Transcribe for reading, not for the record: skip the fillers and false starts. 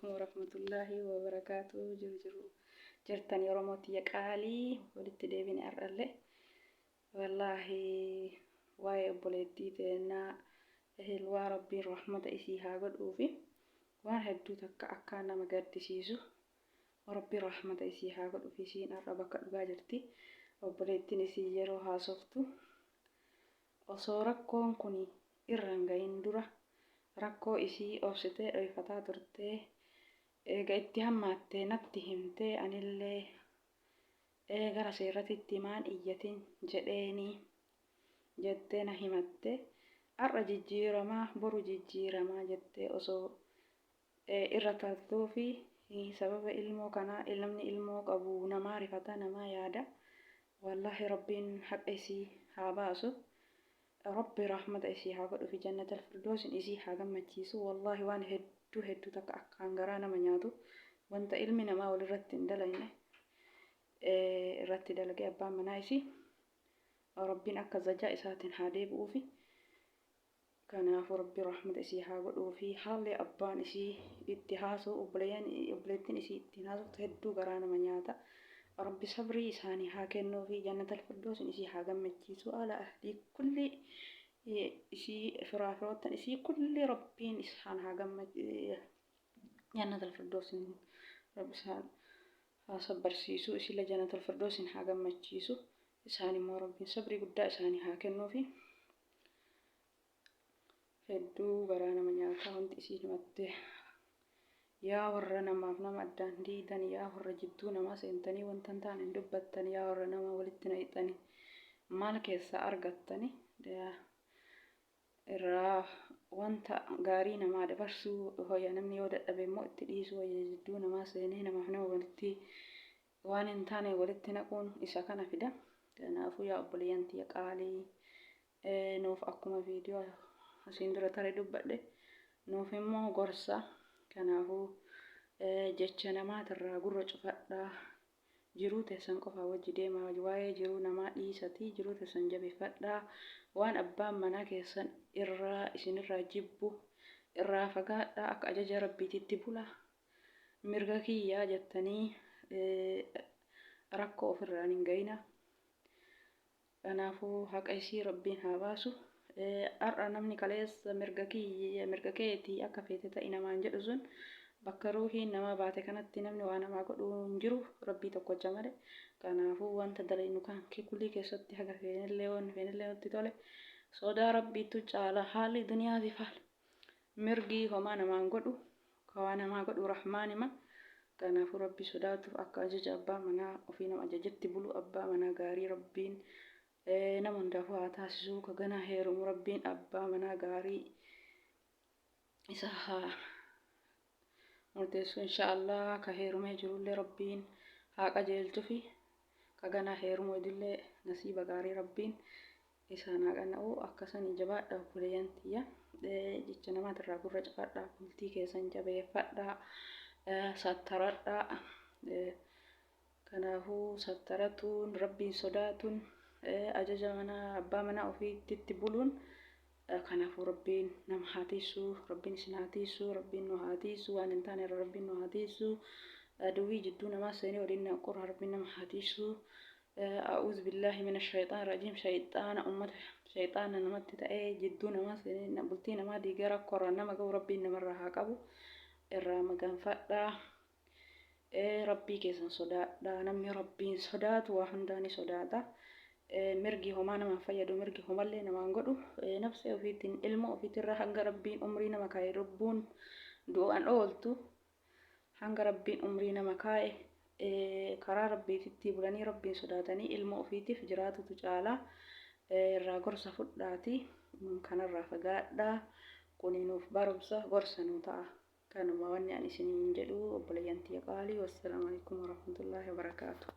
Alaikum warahmatullaahi wabarakaatu. Jiru jiru jirtanii Oromoo tiyya qaalii, walitti deebine har'allee. Wallaahi, waa'ee obboleettii teennaa Hilwaa, Rabbiin rahmata isii haa godhuufi. Waan hedduu takka akkaan nama gaddisiisu. Rabbiin rahmata isii haa godhuufi. Isiin har'a bakka dhugaa jirti. Obboleettiin isii yeroo haasoftu, osoo rakkoon kun irra hin gahin dura rakkoo isii obsitee dhoyfataa turtee, eega itti hammaattee natti himtee, anillee ee gara seerratitti maan iyyatin jedheeni jettee na himatte. Har'a jijjiiramaa, boru jijjiiramaa jettee osoo irra tartuufi, sababa ilmoo kanaa, namni ilmoo qabu namaa rifata, namaa yaada. Wallaahi, Rabbiin haqa isii haa baasu. Rabbi rahmata isii haa godhufi, jannatal firdoosin isii haa gammachiisu. Wallaahi, waan hedduu hedduu takka akkaan garaa nama nyaatu, wanta ilmi namaa walirratti hin dalagne irratti dalagee abbaan manaa isii. Rabbiin akka zajaa isaatiin haa deebi'uufi. Kanaafuu Rabbi rahmata isii haa godhuufi. Haalli abbaan isii itti haasa'u, obboleeyyan obboleettiin isii ittiin haasoftu hedduu garaa nama nyaata. Rabbi sabrii isaanii haa kennuufi, jannatal firdoosin isii haa gammachiisu. Ala ahlii kulli isii, firaa firoottan isii kulli, Rabbiin isaan haa gammachiisu. Jannatal firdoosin Rabbi isaan haa sabbarsiisu. Isiillee jannatal firdoosin haa gammachiisu. Isaan immoo Rabbiin sabrii guddaa isaanii haa kennuufi. Hedduu garaa nama nyaataa wanti isiin himatte. Yaa warra namaaf nama addaan diidan, yaa warra jidduu namaa seentanii wanta hin taane hin dubbattan, yaa warra nama walitti naqxani, maal keessaa argattani? Irraa wanta gaarii namaa dabarsuu hoya, namni yoo dadhabe immoo itti dhiisuu wayya. Jidduu namaa seenee namaaf nama walitti waan hin taane walitti naquun isa kana fida. Kanaafuu yaa obboleeyyan tiyya qaalii, nuuf akkuma viidiyoo asiin dura tare dubbadhe, nuuf immoo gorsa. Kanaafuu jecha namaatirraa gurra cufadhaa. Jiruu teessan qofaa wajji deemaa, waa'ee jiruu namaa dhiisatii jiruu teessan jabeeffadhaa. Waan abbaan manaa keessan irraa isinirraa jibbu irraa fagaadhaa, akka ajaja Rabbiititti bula. Mirga kiyyaa jettanii rakkoo ofirraan hin ga'ina. Kanaafuu haqa isii Rabbiin haa baasu. Har'a namni kaleessa mirga kiyya, mirga keetii, akka feete ta'i namaan jedhu sun, bakka ruuhiin namaa baate kanatti namni waa namaa godhuu hin jiru Rabbii tokkocha malee. Kanaafuu wanta dalaynu kan kulii keessatti haga feenillee, wanni feenillee nutti tole, sodaa Rabbiitu caala. Haalli duniyaatiif haala mirgi homaa namaan godhu, ka waa namaa godhu Rahmaanima. Kanaafuu Rabbi sodaatuuf akka ajaja abbaa manaa ofii nama ajajetti bulu, abbaa manaa gaarii Rabbiin nama hundaafuu haa taasisu. Ka ganaa heerumu Rabbiin abbaa manaa gaarii isa haa murteessu, insha Allah. Ka heerumee jirullee Rabbiin haa qajeelchufi, ka ganaa heerumu idillee nasiiba gaarii Rabbiin isaan haa qana'u. Akkasanii jabaadha, obboleeyyan tiyya. Jecha namaatirraa gurra cufadhaa, bultii keessan jabeeffadhaa, sattaradhaa. Kanaafuu sattaratuun, Rabbiin sodaatuun, ajaja manaa abbaa manaa ofiitti buluun. Kanaafuu Rabbiin nama haa tiisu, Rabbiin isin haa tiisu, Rabbiin nu haa tiisu, waan hin taane irra Rabbiin nu haa tiisu. Aduwwii jidduu namaa seenee waliin naqurraa Rabbiin nama haa tiisu. A'uuzu billaahi mina shayxaan rajiim. Shayxaana ummata, shayxaana namatti ta'ee jidduu namaa seenee bultii namaa diigee rakkoorraan nama ga'u Rabbiin namarraa haa qabu. Irraa maganfadhaa. Rabbii keessan sodaadhaa. Namni Rabbiin sodaatu waa hundaa ni sodaata. Mirgi homaa nama hin fayyadu, mirgi homallee namaan godhu. Nafsee ofiitiin, ilmoo ofiitirra hanga Rabbiin umrii nama kaa'e lubbuun du'an ooltu. Hanga Rabbiin umrii nama kaa'e karaa Rabbiititti bulanii, Rabbiin sodaatanii ilmoo ofiitiif jiraatutu caalaa. Irraa gorsa fudhaati kanarraa fagaadhaa. Kuni nuuf barumsa, gorsa nuu ta'a. Kanuma wanni ani isiniin jedhu, obboleeyyan tiyya qaalii. Wassalaamu alaikum warahmatullaahi wabarakaatu.